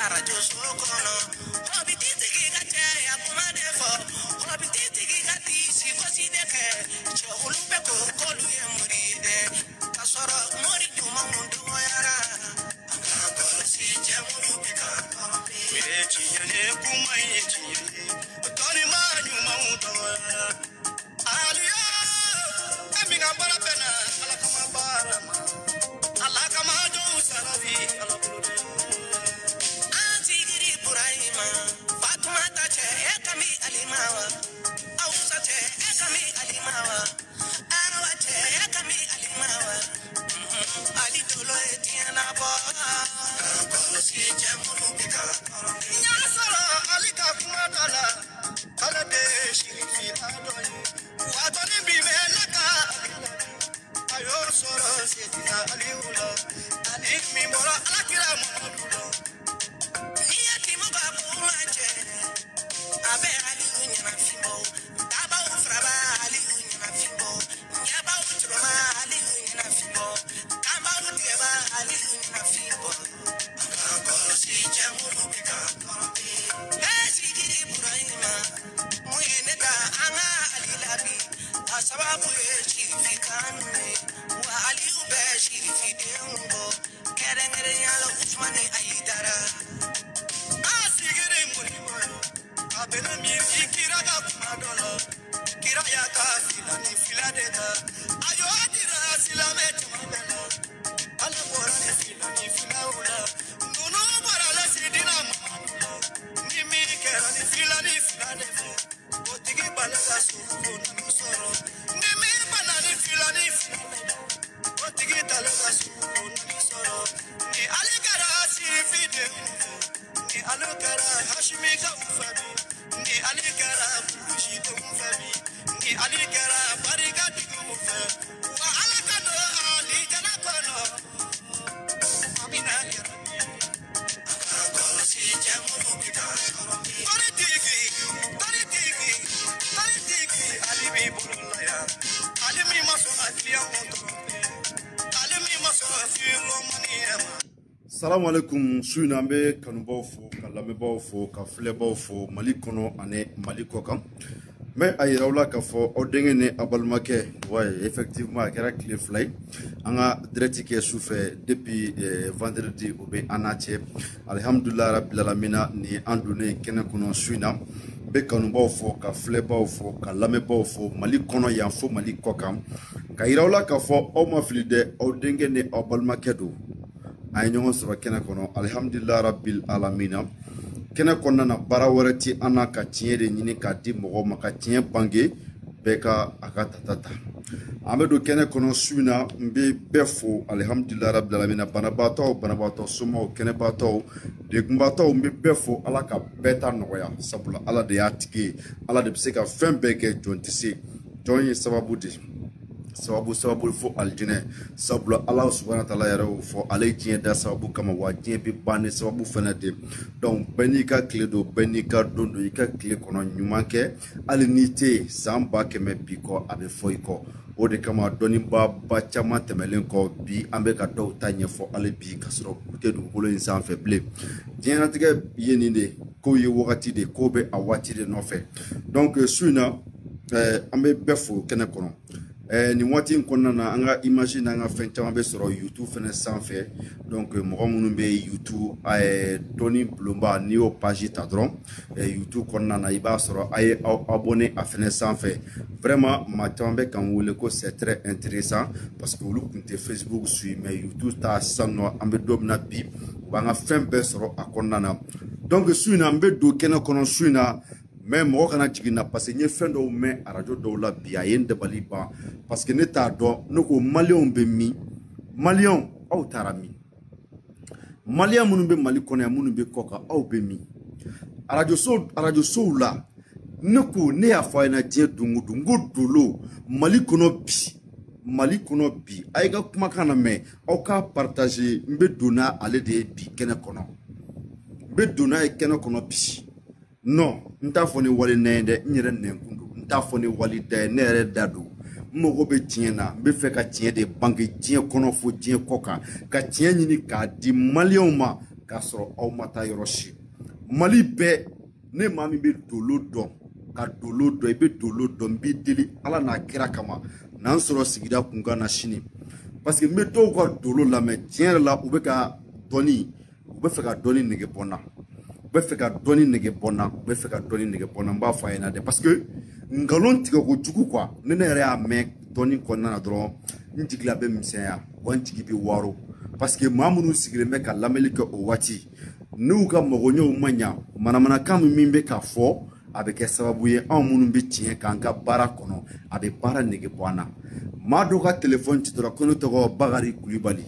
Arajo so kɔnɔ hɔbiti tigi ka cɛya kuma de fɔ hɔbiti tigi ka disi gosi de kɛ cɛ olu bɛ ko k'olu ye mori dɛ k'a sɔrɔ mori ɲumanw dɔgɔyara an k'an kɔlɔsi cɛ minnu bɛ k'an tɔrɔ. Ye tiɲɛ ye kuma ye tiɲɛ ye dɔnnibaa ɲumanw dɔgɔyara Aliya e min ka baara bɛnna Ala kama baara ma Ala kama jɔnw sara bi Ala bolo dɛ. An sigiri Burahima Fatumata cɛ e kami Alima wa Awusa cɛ e kami Alima wa Arawa cɛ e kami Alima wa Ali dolo ye diɲɛ labɔ. K'an kɔlɔsi cɛ minnu bɛ k'an tɔrɔ. N y'a sɔrɔ Ali ka kuma dɔ la k'ale de ye sirifila dɔ ye wa dɔnni bi bɛ ne ka a y'o sɔrɔ Seydina Aliyu la ani min bɔra Alakira Mamadu la. N'i ye timu ka kuma cɛ a bɛ Aliyu ɲɛnafin bɔ dabaw faraba Aliyu ɲɛnafin bɔ ɲɛbaw jɔrɔma Aliyu ɲɛnafin bɔ kanbaw tigɛba Aliyu ɲɛnafin bɔ. An k'an kɔlɔsi cɛ minnu bɛ k'an tɔrɔ. Ee Sigiri Burahima mun ye ne ta an ka Ali labi a sababu ye sirifi kanu ye wa Aliyu bɛ sirifidenw bɔ kɛrɛnkɛrɛnnenya la Usumani Ayidara. A sigiri moribo a bɛna min fi kira ka kuma dɔ la kira y'a ka fila ni fila de ta a y'o dira silamɛ caman bɛɛ la ala bɔra ni fila ni filaw la ninnu bɔra la sidina Mamadu la ni min kɛra ni fila ni fila de fɛ o tigi bala ka sogo nanu sɔrɔ ni min bana ni fila ni fila de la o tigi tala ka sogo nanu sɔrɔ ni ale kɛra sirifi denw fɛ ni ale kɛra hasimikaw fɛ bi ni ale kɛra kulusidenw fɛ bi ni ale kɛra barikatigiw fɛ wa ala ka don alijana kɔnɔ amina yarabi. An k'an kɔlɔsi cɛ minnu bɛ k'an tɔrɔ. Tɔnitigi tɔnitigi tɔnitigi ale b'i bolo la yan ale min ma sɔn ka kiliyanw tɔrɔ ale min ma sɔn ka filomani yɛrɛ ma. Salamu alaikum, su in na an bɛ kanubaw fo ka lamɛnbaaw fo ka filɛbaw fo Mali kɔnɔ ani Mali kɔ kan. N bɛ a yira aw la k'a fɔ aw denkɛ ni aw balimakɛ ouais, effectivement a kɛra tile 2 ye an ka direct kɛ su fɛ depuis vendredi o bɛ an n'a cɛ alihamudulilayi rabil alamina ni an donnen kɛnɛ kɔnɔ su in na. N bɛ kanubaw fo ka filɛbaw fo ka lamɛnbaw fo Mali kɔnɔ yan fo Mali kɔ kan ka yira aw la k'a fɔ aw ma fili dɛ, aw denkɛ ni aw balimakɛ don. An ye ɲɔgɔn sɔrɔ kɛnɛ kɔnɔ alihamudulilayi rabil alamina. Kɛnɛ kɔnɔna na baara wɛrɛ ti an na ka tiɲɛ de ɲini k'a di mɔgɔw ma ka tiɲɛ bange bɛɛ ka a ka tata ta. An bɛ don kɛnɛ kɔnɔ su in na, n bɛ bɛɛ fo alihamudulilayi rabil alamina. Banabaatɔw, banabaatɔ somaw, kɛnɛbaatɔw, degunbaatɔw, n bɛ bɛɛ fo. Ala ka bɛɛ ta nɔgɔya, sabula Ala de y'a tigi ye, Ala de bɛ se ka fɛn bɛɛ kɛ, jɔn tɛ se. Jɔn ye sababu de ye, sababu sababu fo alijinɛ, sabula Ala subahana taala yɛrɛ y'o fɔ, ale ye diɲɛ da sababu kama wa diɲɛ bɛ ban ni sababu fɛnɛ de. Donc bɛɛ n'i ka tile don, bɛɛ n'i ka don don, i ka tile kɔnɔ ɲuman kɛ, hali n'i tɛ yen san 100 000 bi kɔ a bɛ fɔ i kɔ. O de kama dɔnnibaaba caman tɛmɛlen kɔ bi an bɛ ka dɔw ta ɲɛfɔ hali bi ka sɔrɔ u tɛ dugukolo in sanfɛ bilen. Diɲɛlatigɛ ye nin de kow ye, wagati de ko bɛ a waati de nɔfɛ. Donc su in na an bɛ bɛɛ fo kɛnɛ kɔnɔ. Nin waati in kɔnɔna na an ka image n'an ka fɛn caman bɛ sɔrɔ YouTube fɛnɛ sanfɛ. Donc mɔgɔ minnu bɛ YouTube dɔnni bulonba, n'i y'o page ta dɔrɔn YouTube kɔnɔna na i b'a sɔrɔ a ye aw abonné a fɛnɛ sanfɛ. Vraiment maa caman bɛ k'an wele ko c'est très intéressant parce que olu tun tɛ Facebook suit mais YouTube ta sisan nɔ an bɛ don min na bi u b'an ka fɛn bɛɛ sɔrɔ a kɔnɔna na. Donc su in na n bɛ don kɛnɛ kɔnɔ su in na, mais mɔgɔ kana jigin na parce que n ye fɛn dɔw mɛn arajo dɔw la bi a ye n dabali ban parce que ne t'a dɔn. Ne ko maliyɛnw bɛ min, maliyɛnw aw taara min, maliyɛn minnu bɛ Mali kɔnɔ yan minnu bɛ kɔ kan aw bɛ min arajoso arajosow la. Ne ko ne y'a fɔ a ɲɛna diɲɛ don o don n ko dolo Mali kɔnɔ bi, Mali kɔnɔ bi a ye ka kumakan na mɛn aw k'a partager. N bɛ don n'a ale de ye bi kɛnɛ kɔnɔ, n bɛ don n'a ye kɛnɛ kɔnɔ bi. Non, n t'a fɔ ni wali nɛ ye dɛ, n yɛrɛ nɛnkun don, n t'a fɔ ni wali da ye, ne yɛrɛ da don. N mago bɛ tiɲɛ na, n bɛ fɛ ka tiɲɛ de bange diɲɛ kɔnɔ fo diɲɛ kɔ kan, ka tiɲɛ ɲini k'a di maliyɛnw ma. K'a sɔrɔ aw ma taa yɔrɔ si. Mali bɛɛ ne maa min bɛ dolo dɔn ka dolo dɔn i bɛ dolo dɔn n b'i deli Ala n'a kira kama n'an sɔrɔ sigida kunkan na sini. Parce que n bɛ dɔw ka dolo lamɛn tiɲɛ yɛrɛ la u bɛ ka dɔnni u bɛ fɛ ka dɔnni nege bɔ n na. U bɛ fɛ ka dɔnni nege bɔ n na u bɛ fɛ ka dɔnni nege bɔ n na n b'a fɔ a ɲɛna dɛ parce que nkalon tigɛ kojugu quoi ni ne yɛrɛ y'a mɛn dɔnni kɔnɔna na dɔrɔn n jigila bɛ misɛnya wa n jigi bɛ waro parce que maa minnu sigilen bɛ ka lamɛnli kɛ o waati n'u ka magoɲɛw ma ɲa manamanakan min bɛ ka fɔ a bɛ kɛ sababu ye anw minnu bɛ tiɲɛ k'an ka baara kɔnɔ a bɛ baara nege bɔ an na. Maa dɔw ka telefɔni ci dɔrɔn ko ne tɔgɔ Bakari Kulibali.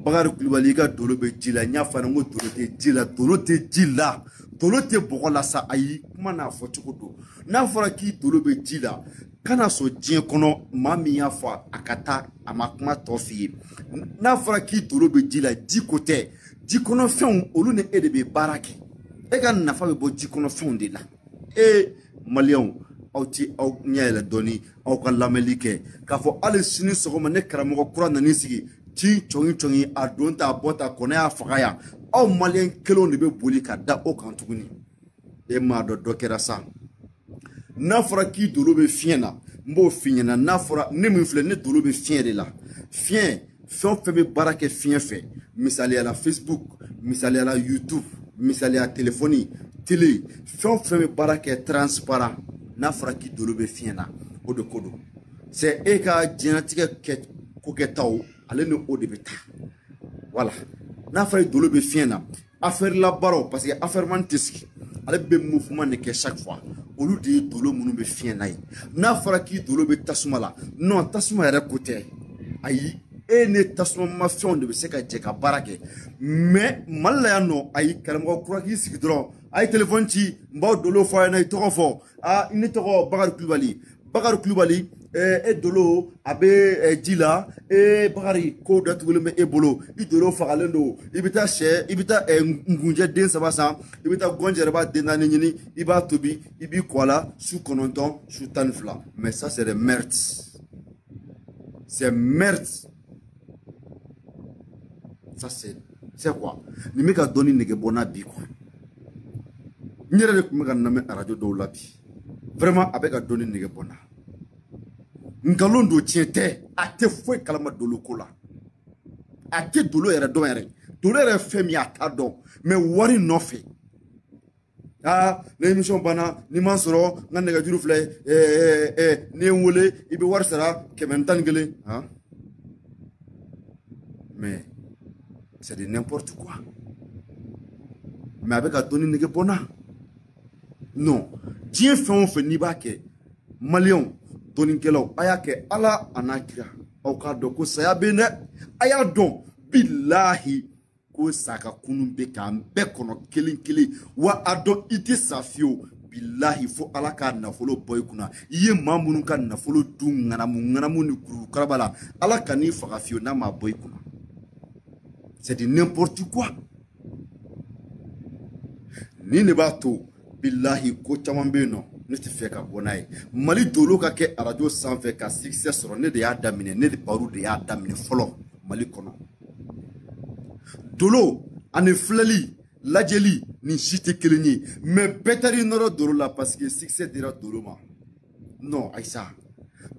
Bakari Kulibali i ka dolo bɛ ji la n y'a fɔ a ɲɛna n ko dolo tɛ ji la dolo tɛ ji la dolo tɛ bɔgɔ la sa ayi kuma n'a fɔ cogo don n'a fɔra k'i dolo bɛ ji la kana sɔn diɲɛ kɔnɔ maa min y'a fɔ a ka taa a ma kuma tɔ f'i ye n'a fɔra k'i dolo bɛ ji la ji ko tɛ ji kɔnɔfɛnw olu ni e de bɛ baara kɛ e ka nafa bɛ bɔ ji kɔnɔfɛnw de la e maliyɛnw aw ti aw ɲɛ yɛlɛ dɔɔni aw ka lamɛnli kɛ k'a fɔ hali sini sɔgɔma ne karamɔgɔ kura nan'i sigi ci cɔngi cɔngi a don ta a bɔ ta kɔnɔ y'a faga yan aw maliyɛn kelenw de bɛ boli ka da o kan tuguni e m'a dɔn dɔ kɛra sa n'a fɔra k'i dolo bɛ fiɲɛ na n b'o f'i ɲɛna n'a fɔra ne min filɛ ne dolo bɛ fiɲɛ de la fiɲɛ fɛn o fɛn bɛ baara kɛ fiɲɛ fɛ misaliyala Facebook misaliyala YouTube misaliya telefɔni télé fɛn o fɛn bɛ baara kɛ transparent n'a fɔra k'i dolo bɛ fiɲɛ na o de ko don c'est e ka diɲɛlatigɛ kɛ ko kɛtaw ale ni o de bɛ taa voilà n'a fɔra dolo bɛ fiɲɛ na affaire la baaraw parce que affaire man tɛ sigi ale bɛ mouvement de kɛ chaque fois olu de ye dolo minnu bɛ fiɲɛ na ye n'a fɔra k'i dolo bɛ tasuma la non tasuma yɛrɛ ko tɛ ayi e ne tasuma ma fɛnw de bɛ se ka jɛ ka baara kɛ mais Mali la yan nɔ ayi karamɔgɔ kura k'i sigi dɔrɔn a ye telefɔni ci n b'aw dolo fɔ a ɲɛna i tɔgɔ fɔ aa ne tɔgɔ Bakari Kulibali Bakari Kulibali e dolo a bɛ ji la e Bakari ko datugulen bɛ e bolo i dolo fagalen don i bɛ taa sɛ i bɛ taa ngunjɛ den 3 san i bɛ taa gɔnjɛrɛba den 4 ɲini i b'a tobi i b'i kɔ a la su 9 su 12 mais ça c'est des merdes c'est merde ça c'est quoi nin bɛ ka dɔnni nege bɔ n na bi quoi n yɛrɛ de tun bɛ ka lamɛn arajo dɔw la bi vraiment a bɛ ka dɔnni nege bɔ n na. Nkalon don tiɲɛ tɛ a tɛ foyi kalama dolo ko la a tɛ dolo yɛrɛ dɔn yɛrɛ dolo yɛrɛ fɛn min ye a t'a dɔn mais wari nɔfɛ aa ni émission banna n'i ma sɔrɔ n ka nɛgɛjuru filɛ n'i ye n wele i bɛ wari sara 111 han mais c'est de n'importe quoi mais a bɛ ka dɔnni nege bɔ n na non diɲɛ fɛn o fɛn n'i b'a kɛ maliyɛnw dɔnnikɛlaw a y'a kɛ Ala a n'a kira aw k'a dɔn ko saya bɛ yen dɛ a y'a dɔn bilahi ko sa ka kunun bɛ k'an bɛɛ kɔnɔ kelen kelen wa a dɔn i tɛ sa fiyewu bilahi fo Ala k'a nafolo bɔ i kunna i ye maa minnu ka nafolo dun ŋanamu ŋanamu ni kurukaraba la Ala ka n'i faga fiyewu n'a m'a bɔ i kunna c'est de n'importe quoi nin de b'a to bilahi ko caman bɛ yen nɔ ne tɛ fɛ ka bɔ n'a ye Mali dolo ka kɛ arajo sanfɛ ka succès sɔrɔ ne de y'a daminɛ ne de baro de y'a daminɛ fɔlɔ Mali kɔnɔ dolo ani filɛli lajɛli nin si tɛ kelen ye mais bɛɛ taar'i nɔrɔ dolo la parce que succès dira dolo ma non ayisa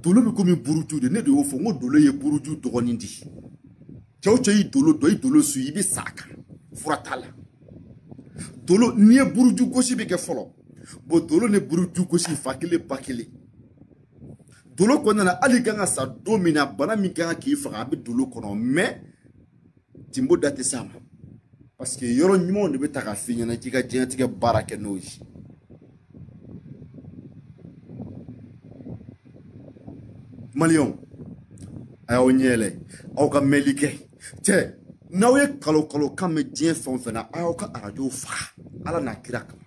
dolo bɛ komi buruju de ne de y'o fɔ n ko dolo ye buruju dɔgɔnin de ye cɛ o cɛ y'i dolo dɔn i dolo su i bɛ sa a kan fura t'a la dolo n'i ye buruju gosi bɛ kɛ fɔlɔ bon dolo ni buruju gosi fa kelen ba kelen dolo kɔnɔna na hali kan ka sa don min na bana min kan k'i faga a bɛ dolo kɔnɔ mais timbo da tɛ s'a ma parce que yɔrɔ ɲumanw de bɛ ta ka f'i ɲɛna k'i ka diɲɛlatigɛ baara kɛ n'o ye maliyɛnw a y'aw ɲɛ yɛlɛ aw ka mɛnli kɛ cɛ n'aw ye kalo kalo kan mɛn diɲɛ fɛn o fɛn na a y'aw ka arajow faga Ala n'a kira kama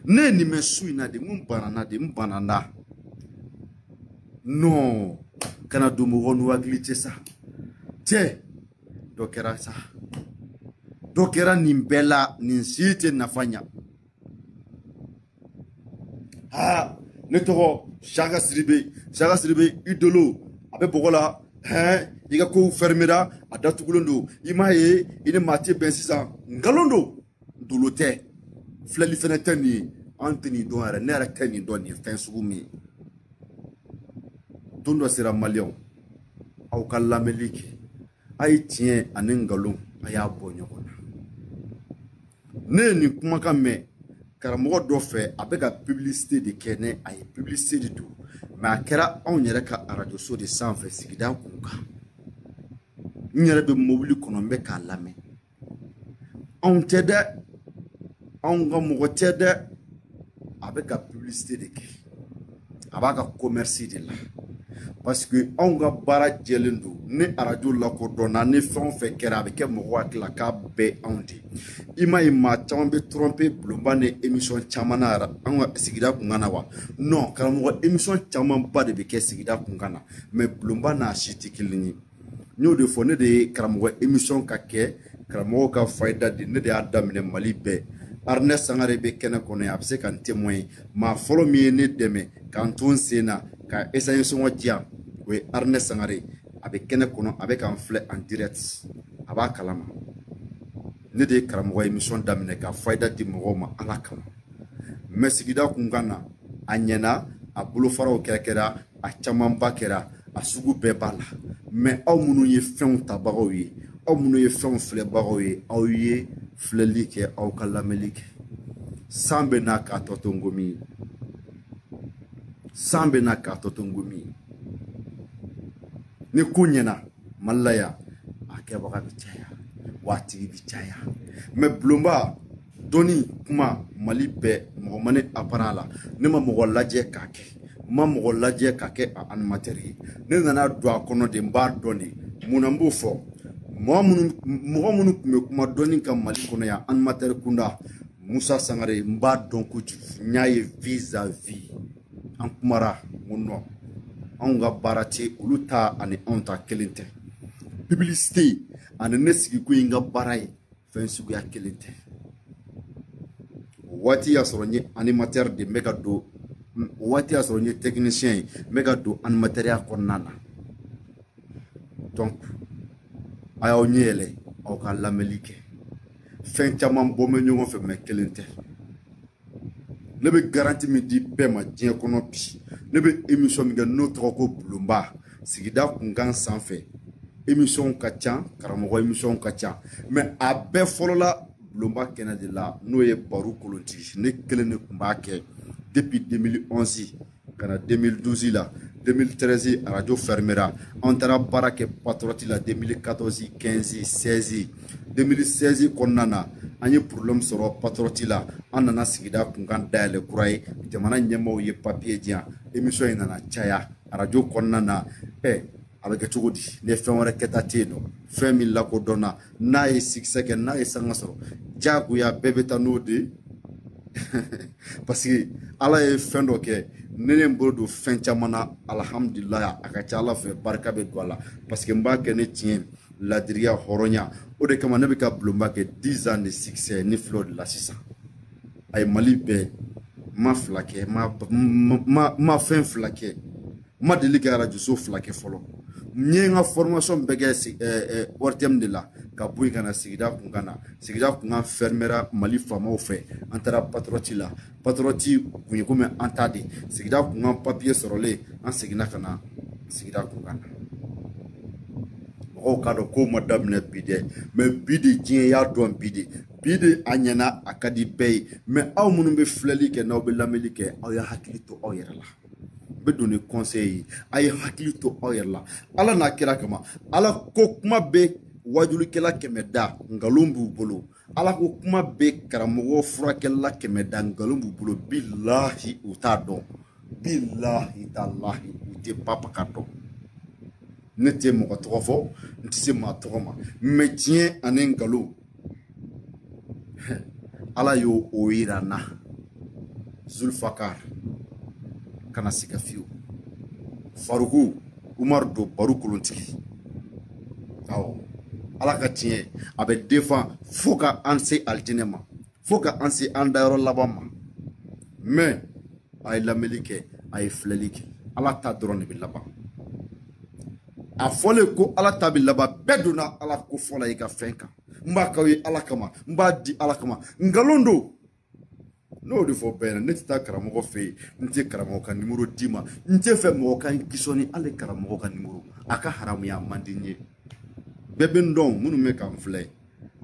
ne ye nin mɛn su in na de n banana de n banana non kana don mɔgɔw n'u hakili cɛ sa cɛ dɔ kɛra sa dɔ kɛra nin bɛɛ la nin si tɛ nafa ɲa aa ne tɔgɔ Saka Sidibe Saka Sidibe i dolo a bɛ bɔgɔ la hɛn I ka kow fermera, a datugulen don. I m'a ye, i ni maa tɛ bɛn sisan. Nkalon don, dolo tɛ, filɛli fɛnɛ tɛ nin ye. An tɛ nin dɔn yɛrɛ, ne yɛrɛ tɛ nin dɔn nin ye fɛn sugu min ye. Don dɔ sera maliyɛnw, aw ka lamɛnli kɛ. A ye tiɲɛ ani nkalon, a y'a bɔ ɲɔgɔn na. Ne ye nin kumakan mɛn karamɔgɔ dɔ fɛ, a bɛ ka publicité de kɛ ne a ye publicité de don. Mais a kɛra anw yɛrɛ ka arajoso de sanfɛ sigida kun kan. N yɛrɛ bɛ mobili kɔnɔ, n bɛ k'a lamɛn. Anw tɛ dɛ, anw ka mɔgɔ tɛ dɛ. A bɛ ka publicité de kɛ, a b'a ka commerce de la. Parce que anw ka baara jɛlen don. Ni arajo lakodɔnna, ni fɛn o fɛn kɛra, a bɛ kɛ mɔgɔ hakili la k'a bɛɛ anw de. I m'a ye maa caman bɛ tromper bulonba ni émission caman na yɛrɛ anw ka sigida kunkan na wa? Non, karamɔgɔ émission camanba de bɛ kɛ sigida kunkan na, mais bulonba n'a si tɛ kelen ye. N y'o de fɔ, ne de ye karamɔgɔ émission ka kɛ karamɔgɔw ka fayida de, ne de y'a daminɛ Mali bɛɛ. Arnɛ Sangare bɛ kɛnɛ kɔnɔ yan, a bɛ se ka n témoin. Maa fɔlɔ min ye ne dɛmɛ k'an to n sen na ka essence sɔngɔ di yan, o ye Arnɛ Sangare. A bɛ kɛnɛ kɔnɔ, a bɛ k'an filɛ en direct, a b'a kalama. Ne de ye karamɔgɔ émission daminɛ ka fayida di mɔgɔw ma Ala kama. Mais sigida kunkan na, a ɲɛna, a bolofaraw kɛra, a camanba kɛra, a sugu bɛɛ b'a la. Mais aw minnu ye fɛnw tabagaw ye, aw minnu ye fɛnw filɛbagaw ye, aw ye filɛli kɛ, aw ka lamɛnli kɛ. San bɛ na k'a tɔ to ngomi ye. San bɛ na k'a tɔ to ngomi ye. Ni ko ɲɛna Mali la yan, a kɛbaga bɛ caya, wa a tigi bɛ caya. Mais bulonba dɔnni kuma Mali bɛɛ, mɔgɔ ma ne appareil la, ne ma mɔgɔ lajɛ k'a kɛ, n ma mɔgɔ lajɛ k'a kɛ a animateur ye. Ne nana don a kɔnɔ de, n b'a dɔn de. Mun na n b'o fɔ? Mɔgɔ minnu tun bɛ kuma dɔnni kan Mali kɔnɔ yan animateur kunda, Musa Sangare, n b'a dɔn kojugu. N y'a ye vis-à-vis, an kumara, n ko non, anw ka baara tɛ olu ta ani anw ta kelen tɛ. Publicité ani ne sigiko ye n ka baara ye, fɛn suguya kelen tɛ. O waati y'a sɔrɔ n ye animateur de, n bɛ ka don. O waati y'a sɔrɔ n ye technicien ye, n bɛ ka don animateuriya kɔnɔna na. Donc a y'aw ɲɛ yɛlɛ, aw ka lamɛnli kɛ. Fɛn caman bɔ bɛ ɲɔgɔn fɛ, mais kelen tɛ. Ne bɛ garantie min di bɛɛ ma diɲɛ kɔnɔ bi, ne bɛ émission min kɛ n'o tɔgɔ ko bulonba sigida kunkan sanfɛ, émission ka ca, karamɔgɔ émission ka ca, mais a bɛɛ fɔlɔla bulonba kɛnɛ de la, n'o ye baro kolontigi. Ne kelen de tun b'a kɛ depuis 2011 ka na 2012 la. 2013 arajo fermera, an taara baara kɛ Patriote la 2014, 15, 16. 2016 kɔnɔna na, an ye problème sɔrɔ Patriote la, an nana sigida kunkan dayɛlɛ kura ye, jamana ɲɛmaaw ye papier di yan, émission in nana caya arajo kɔnɔna na. A bɛ kɛ cogo di ni fɛn wɛrɛ kɛta tɛ yen nɔ? Fɛn min lakodɔnna, n'a ye succès kɛ, n'a ye sanga sɔrɔ, diyagoya bɛɛ bɛ taa n'o de ye. Parce que Ala ye fɛn dɔ kɛ, ne ne bolo don fɛn caman na, alhamdulilayi, a ka ca Ala fɛ, barika bɛ don a la. Parce que n b'a kɛ ne tiɲɛ, ladiriya, hɔrɔnya. O de kama ne bɛ ka bulonba kɛ 10 ans de succès ne filɛ o de la sisan. A ye Mali bɛɛ, n ma fila kɛ, n ma fɛn fila kɛ, n ma deli ka arajoso fila kɛ fɔlɔ. N ye n ka formation bɛɛ kɛ ORTM de la, ka bɔ yen ka na sigida kunkan na. Sigida kunkan fermera Mali faamaw fɛ, an taara Patriote la. Patriote kun ye komi an ta de. Sigida kunkan papier sɔrɔlen, an seginna ka na sigida kunkan na. Mɔgɔw k'a dɔn kow ma daminɛ bi dɛ, mais bi de diɲɛ y'a dɔn, bi de. Bi de a ɲɛna, a ka di bɛɛ ye. Mais aw minnu bɛ filɛli kɛ, n'aw bɛ lamɛnli kɛ, aw y'a hakili to aw yɛrɛ la. N bɛ don ni conseil ye, a ye hakili to aw yɛrɛ la. Ala n'a kira kama, Ala ko kuma bɛ wajulikɛla 100 da, nkalon b'u bolo. Ala ko kuma bɛ karamɔgɔ furakɛlila 100 da, nkalon b'u bolo. Bilahi u t'a dɔn, bilahi talahi u tɛ papa ka dɔn. Ne tɛ mɔgɔ tɔgɔ fɔ, n tɛ se maa tɔgɔ ma, mais tiɲɛ ani nkalon, Ala y'o o yira n na. Zulfakar kana siga fiyewu. Faruku Umar don baro kolontigi. Awɔ, Ala ka tiɲɛ a bɛ defan fo ka an se alijinɛ ma, fo ka an se an dayɔrɔ laban ma. Mais a ye lamɛnli kɛ, a ye filɛli kɛ, Ala ta dɔrɔn de bɛ laban. A fɔlen ko ala ta bɛ laban, bɛɛ donna ala ko fɔ la i ka fɛn kan. N b'a k'aw ye ala kama, n b'a di ala kama. Nkalon don. N'o de fɔ bɛɛ ɲɛna, ne tɛ taa karamɔgɔ fɛ yen, n tɛ karamɔgɔ ka nimoro d'i ma, n tɛ fɛ mɔgɔ ka n kisɔn hali karamɔgɔ ka nimoro. A ka haramuya man di n ye. Bɛɛ bɛ n dɔn, minnu bɛ ka n filɛ,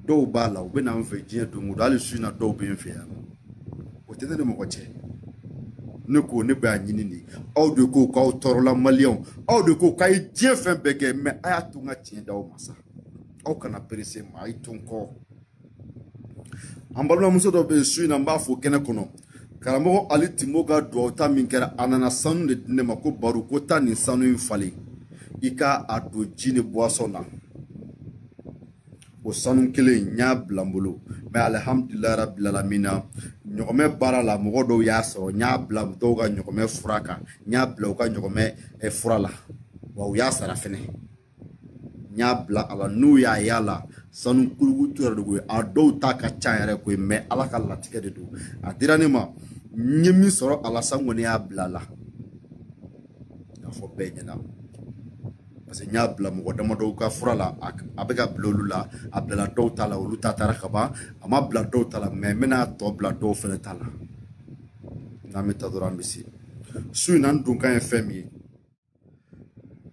dɔw b'a la, u bɛ na n fɛ diɲɛ don o don, hali su in na dɔw bɛ n fɛ yan. O tɛ ne ni mɔgɔ cɛ. Ne ko ne bɛ a ɲini de. Aw de ko k'aw tɔɔrɔla maliyɛnw, aw de ko k'a ye diɲɛ fɛn bɛɛ kɛ, mɛ a y'a to n ka tiɲɛ d'aw ma sa. Aw kana perese ma, a ye to n kɔ. An balimamuso dɔ bɛ yen su in na, n b'a fɔ kɛnɛ kɔnɔ. Karamɔgɔ Ali Timbo ka duwawu ta min kɛra, a nana sanu de di ne ma ko baro ko taa nin sanu in falen, i ka a don ji ni boisson na. O sanu kelen n y'a bila n bolo, mɛ alihamudulilayi rabil alamina, ɲɔgɔmɛ baara la mɔgɔ dɔw y'a sɔrɔ, n y'a bila dɔw ka ɲɔgɔmɛ fura kan, n y'a bila u ka ɲɔgɔmɛ fura la, wa u y'a sara fɛnɛ. N y'a bila a la, n'u y'a ye a la, sanu kulukutu yɛrɛ de koyi, a dɔw ta ka ca yɛrɛ koyi, mɛ ala ka latigɛ de don. A dira ne ma, n ye min sɔrɔ a la sa, n kɔni y'a bila a la. K'a fɔ bɛɛ ɲɛna. Parce que n y'a bila mɔgɔ damadɔw ka fura la, a bɛ ka bila olu la, a bilala dɔw ta la, olu ta taara ka ban, a ma bila dɔw ta la, mɛ n bɛna tɔ bila dɔw fɛnɛ ta la. N'an bɛ taa dɔrɔn an bɛ se. Su in na n donkan ye fɛn min ye.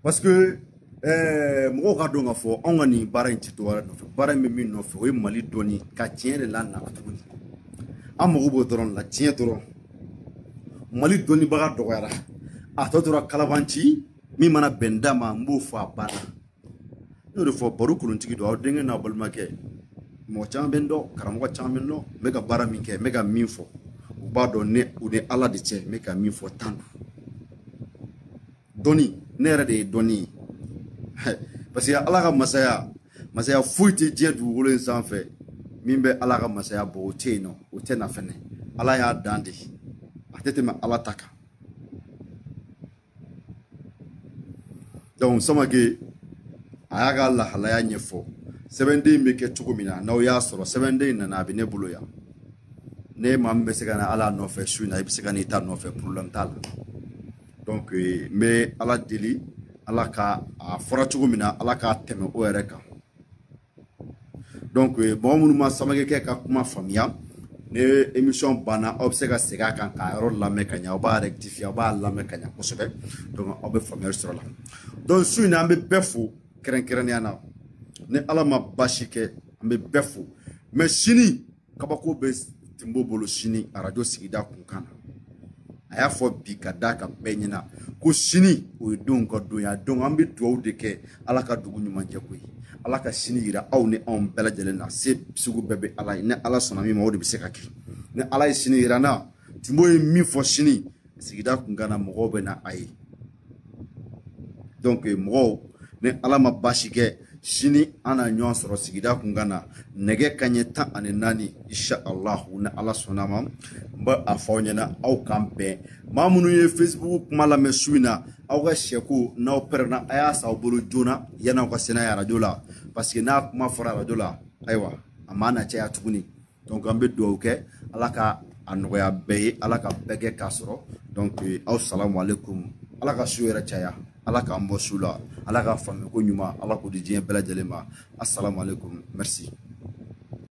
Parce que mɔgɔw ka dɔn k'a fɔ anw ka nin baara in tɛ dɔwɛrɛ nɔfɛ. Baara in bɛ min nɔfɛ, o ye Mali dɔnni ka tiɲɛ de la tuguni. An mago b'o dɔrɔn la, tiɲɛ dɔrɔn. Mali dɔnnibaga dɔgɔyara. A tɔ tora kalabanci min mana bɛn da ma, n b'o fɔ a banna. N y'o de fɔ, baro kolontigi don, aw denkɛ n'aw balimakɛ. Mɔgɔ caman bɛ n dɔn, karamɔgɔ caman bɛ n dɔn, n bɛ ka baara min kɛ, n bɛ ka min fɔ. U b'a dɔn ne u ni ala de cɛ, n bɛ ka min fɔ tan don. Dɔnni, ne yɛrɛ de ye dɔnni ye. Parce que ala ka masaya, masaya foyi tɛ diɲɛ dugukolo in sanfɛ min bɛ ala ka masaya bɔ, o tɛ yen nɔ, o tɛ na fɛnɛ. Ala y'a dan de, a tɛ tɛmɛ ala ta kan. Donc Samake a y'a ka lahalaya ɲɛfɔ. Sɛbɛnden bɛ kɛ cogo min na, n'aw y'a sɔrɔ sɛbɛnden nana, a bɛ ne bolo yan. Ne maa min bɛ se ka na ala nɔfɛ su in na, i bɛ se ka n'i ta nɔfɛ, problème t'a la. Donc n bɛ ala deli, ala ka a fɔra cogo min na, ala k'a tɛmɛ o yɛrɛ kan. Donc mɔgɔ minnu ma Samake kɛ ka kuma faamuya, ni émission banna, aw bɛ se ka segin a kan k'a yɔrɔ lamɛn ka ɲɛ, aw b'a rectifier, aw b'a lamɛn ka ɲɛ kosɛbɛ. Donc aw bɛ faamuyali sɔrɔ a la. Donc su in na, an bɛ bɛɛ fo kɛrɛnkɛrɛnnenya na. Ni ala ma baasi kɛ, an bɛ bɛɛ fo. Mais sini kabako bɛ Timbo bolo sini arajo sigida kunkan na. A y'a fɔ bi ka d'a kan bɛɛ ɲɛna ko sini o ye denw ka don ye. Donc an bɛ dugawu de kɛ ala ka dugu ɲuman jɛ koyi. Ala ka sini yira aw ni anw bɛɛ lajɛlen na. Se sugu bɛɛ bɛ ala ye. Ni ala sɔnna min ma, o de bɛ se ka kɛ. Ni ala ye sini yira n na, Timbo ye min fɔ sini sigida kunkan na, mɔgɔw bɛ na a ye. Donc mɔgɔw, ni ala ma baasi kɛ, sini an na ɲɔgɔn sɔrɔ sigida kunkan na nɛgɛ kanɲɛ 14, inshallah, ni ala sɔnna ma. N bɛ a fɔ aw ɲɛna, aw k'an bɛn. Maa minnu ye Facebook kuma lamɛn su in na, aw ka sɛko n'aw pɛrɛnna, a y'a san aw bolo joona yan'aw ka se n'a ye arajo la. Parce que n'a kuma fɔra arajo la, ayiwa, a ma na caya tuguni. Donc an bɛ dugawu kɛ, ala ka a nɔgɔya bɛɛ ye, ala ka bɛɛ kɛ k'a sɔrɔ. Donc aw salamu aleykum, ala ka su yɛrɛ caya, ala k'an bɔ su la, ala ka faamu ko ɲuman, ala k'o di diɲɛ bɛɛ lajɛlen ma. Assalamu alaikum, merci.